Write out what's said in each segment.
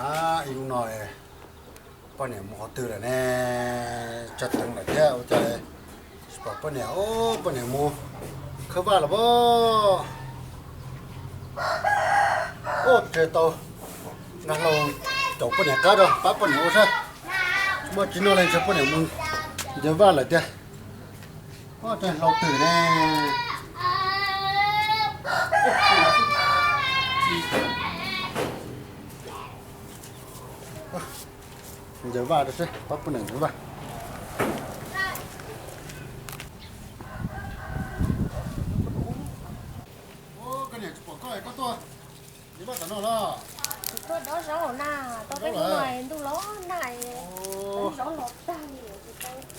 Ib hnub no poj niam mus qhov twg lawm ne? Tsawg teev lawm thiab ua cas tsis pom poj niam. Poj niam mus khawb vaj lawm pob. Ua tsev tau, nqa hlau caum poj niam qab rau pab poj niam ua saib. Muaj tsis noj li ntshe poj niam mus ncaws vaj lawm tiag. Ua cas hlau twg ne? Ncaws vaj rau seb, pab poj niam ncaws vaj. Koj niam tsis pom koj, koj tuaj ncaws vaj tom no los? Tsis tuaj dob zaub na, tau peb hnub no ntuj los nag, zaub los tag li,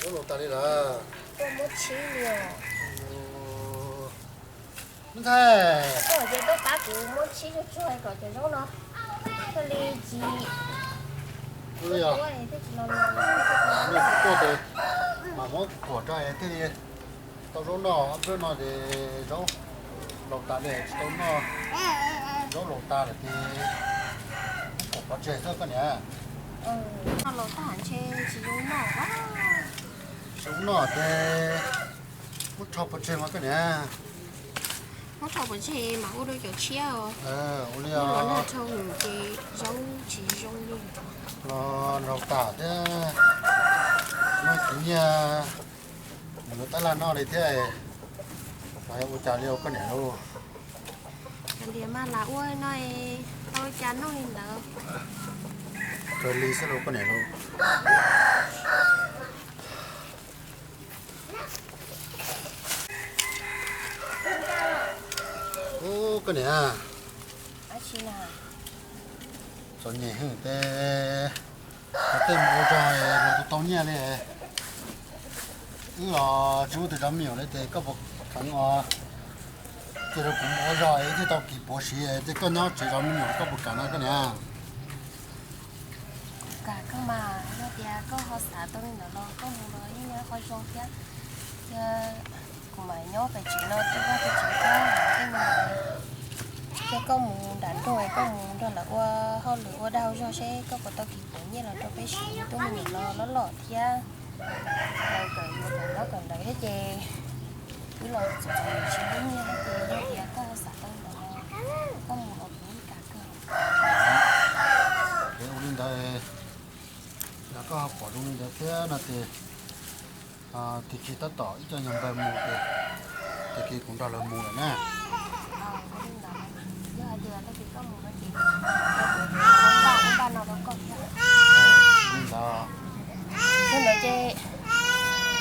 zaub los tag li lawm. Tuaj muab tshib li os. Ntxhais, koj ces tuaj pab kuv muab tshib tsuag tsuag kom cov zaub no thiaj li tsis, ua li os, thiaj tsis los los. Kuv tuaj ces mam muab kuam rau es thiaj li tau zaub noj. Ob peb no ces zaub laus tas li tsis tau noj. Zaub laus tas lawm ces muab kuam pov tseg xwb koj niam. Noj laus tag ntshe tsis zoo noj. Tsis zoo noj ces muab rho pov tseg mas koj niam. Muab rho pov tseg mas ua rau cov tshiab os. Ua li os. Noj laus tag ces zaub tsis zoo li. Los laus tas thiab, muab txiv nyiag mus yuav tab laj noj li thiab, ua cas li koj niam lauj? Cov niam mas lam ua no, tau cas noj li ntawd. Kawg li xwb lauj koj niam lauj. Ub, koj niam, txom nyem heev ces tej mus ua zog los tsis tau nyiaj li. Wb los tsis muaj tus zov me nyuam li ces koj puas kam os? Ces rau kuv mus ua zog es thiaj tau kis puav siv, ces koj nyob tsev zov me nyuam koj puas kam no koj niam? Kuv kam kawg mas, yog tias koj ho xav tau li ntawd los koj mus los yeej yog qhov zoo thiab. Ces kuv mam nyob pem tsev no tu vaj tu tsev thiab tej me nyuam. Ces koj mus nram nroog es koj mus nrog lawv ua hauj lwm ua dag ua zog seb koj puas tau kis puav nyiaj los rau peb siv, tub me nyuam los loj loj thiab. Lawv kawm yuav kawm ntaub kawm ntawv thiab ces wb los txom txom nyem siv lub nyiaj thiab ces yog tias koj ho xav tau li ntawd los koj mus los kuv yeej kam kawg. Ces ua li ntawd, yog koj ho pom zoo li ntawd thiab no ces tig kis tab tom ib co nyuag npawg mus ces tig kis kuv nrog lawv mus lawm na. Yog hais tias tag kis koj mus no ces npaj no rau koj thiab. Li ntawd. Yog ntawd ces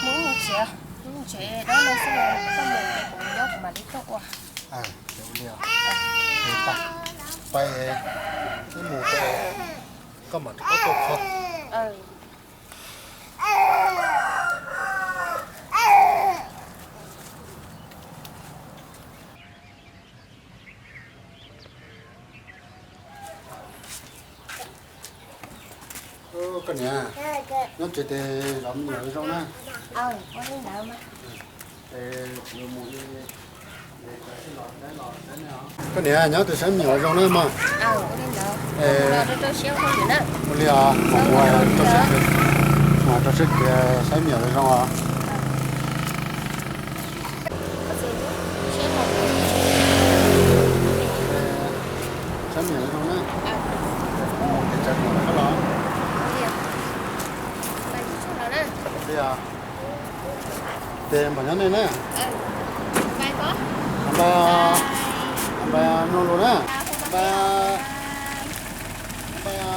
mus mus tsev, mus tsev dab no xwb, koj mus ces kuv nyob kuv mam li tuaj ua. Ces ua li os. Pais, wb mus ces koj mam rov qab tuaj kho. Koj niam, nyob tsev ces zov me nyuam zoo na. Koj niam, nyob tsev saib me nyuam zoo na mog. Ua li os, rau siab, rau siab saib me nyuam zoo os. Saib me nyuam zoo na. Tes tsam kuv los koj los. Ua li os. Ces npam nyob nej na. Npam, npam mloog lus na. Npam, npam.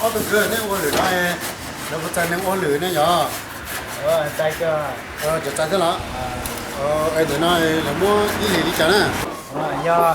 Ob tug kwv, nej ua hauj lwm no, lawv puas txais neeg ua hauj lwm ne yog? Cov txais thiab los? Es ntawm no lawv muab ib hlis li cas na? Yog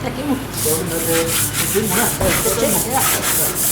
caij kev mus. Caij kev mus na.